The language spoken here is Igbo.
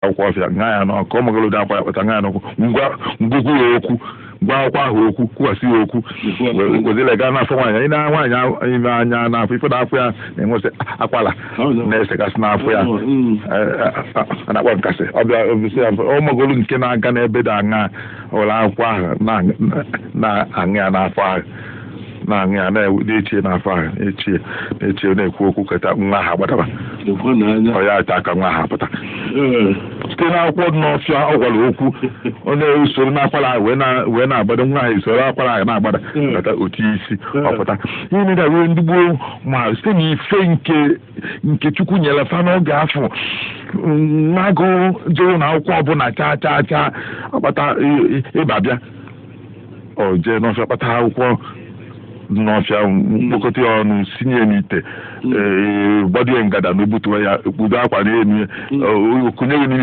Akwụkwọ ọfịa ṅaa ya n'ọkụ, ọmagolo dị akwa ya kpata, ṅaa ya n'ọkụ, ngwa ngwugwu ya okwu, gwa akwụkwọ ahụ okwu, kwukwasị ya okwu, wezile gaa n'afọ nwaanyị. Ị na nwaanyị ime anya n'afọ, ife na-afọ ya na-enwesị akwala na-esekasị n'afọ ya a na-akpọ nkasị. Ọbịa obisi ya, ọmagolu nke na-aga n'ebe dị aṅa, were akwụkwọ ahụ na-aṅụ ya n'afọ ahụ, na-aṅụ ya, na-echie n'afọ ahụ, na-echie, na-echie, na-ekwu okwu, keta nwa ahụ agbadaba. Lekwa n'anya. Ọ ya ata aka nwa ahụ apụta site n'akwụkwọ dị n'ọfịa. Ọ gwara okwu, ọ na-usoro n'akwara ahụ wee na-agbada nwa ahụ, esoro akwara ahụ na-agbada bata otu isi ọpụta. Ihe niile wee ndị gboo ma site n'ife nke Chukwu nyere fa n'oge afọ nwagụ jụrụ na akwụkwọ ọbụla chaa chaa chaa ọkpata ịba bịa, ọ jee n'ọfịa kpata akwụkwọ dị n'ọfịa, mkpokọta ya ọnụ, sinye ya n'ite, ee, gbado ya ngada na obutuo ya, kpudo akwa n'elu ya, kunye ya n'iko.